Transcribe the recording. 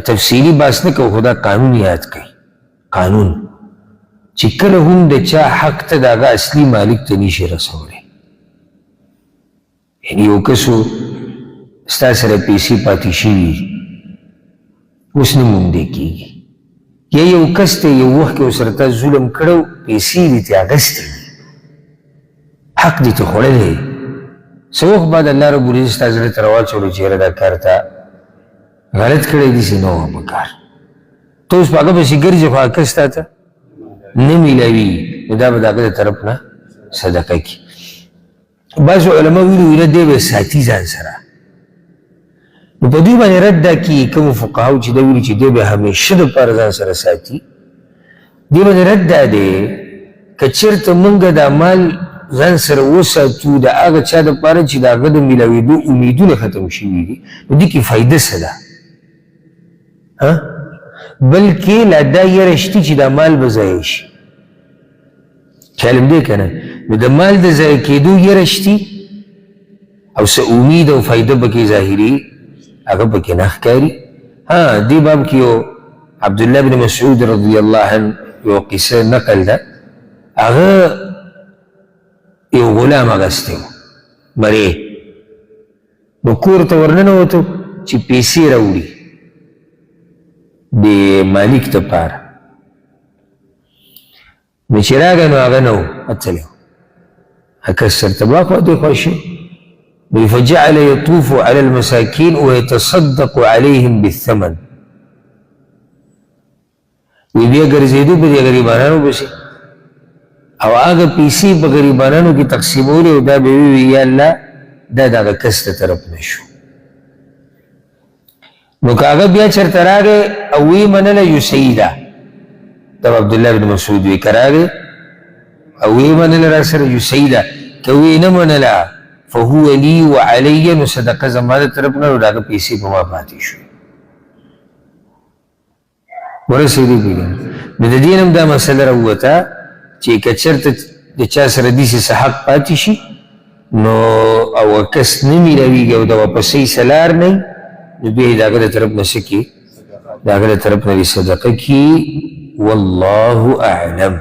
تفصیلي بحث نه کوو، خو دا قانون یاد کړئ، قانون چې کله هم د چا حق ته د هغه اصلي مالک ته نشي رسولی. یعنی یو کس و، ستا سره پیسې پاتې شوي، اوس نه موندې کېږي، یا یو کس ته یو وخت کې ورسره تا ظلم کړی، پیسې دې ترې اخیستې دي، حق دې ترې خوړلی دی، څه وخت بعد الله رب العزت ستا زړه ته راواچولو چې یاره دا کار تا غلط کړی، داسې نه وه په کار، ته اوس په هغه پسې ګرځې خو هغه کس تا ته نه میلاوي، نو دا به د هغه د طرف نه صدقه کړي. بعضو علما ویلي وي نه، دی به ساتي ځان سره. نو په دوی باندې رد دا کېږي، کومو فقهاو چې دا ویلي چې دی به همیشه دپاره ځان سره ساتي، دې باندې رد دا دی که چېرته مونږ دا مال ځان سره وساتو د هغه چا دپاره چې د هغه د میلاوېدو امیدونه ختم شوي دي، نو دې کې فایده څه ده؟ بلکې لا دا یره شته چې دا مال به ضایع شي. خیال هم دی که نه؟ نو د مال د ضایع کېدو یره شتي او څه امید او فایده پکې ظاهري هغه پکې نه ښکاري. ها، دې باب کې یو عبدالله بن مسعود رضی الله عنه یو قصه نقل ده. هغه یو غلام اخیستی و مری، نو کور ته ورننوتو چې پیسې راوړي د مالک دپاره. نو چې راغی نو هغه نه و وتلی و، کس چېرته واخوا دېخوا شو. نو فجعل يطوف على المساكين ويتصدق عليهم بالثمن، وی بیا ګرځېدو په دې غریبانانو پسې او هغه پیسې په غریبانانو کې تقسیمولې، او دا به وي یا الله دا د هغه کس له طرف نه شو. نو که هغه بیا چېرته راغی او ویې منله یو صحیح ده، دا به عبدالله بن مسعود وي، که راغی او ویې منله را سره یو صحیح ده، که ویې نه منله فهو لي وعلي، نو صدقه زما د طرف نه، نو د هغه پیسې په ما پاتې شوې. ورسېدې پرې. نو د دې نه هم دا مسله راووته چې که چېرته د چا سره داسې څه حق پاتې شي نو او کس نه میلاویږي او د واپسۍ څه لار نه وي، نو بیا یې د هغه د طرف نه څه کړي؟ د هغه د طرف نه دې صدقه کړي. والله اعلم.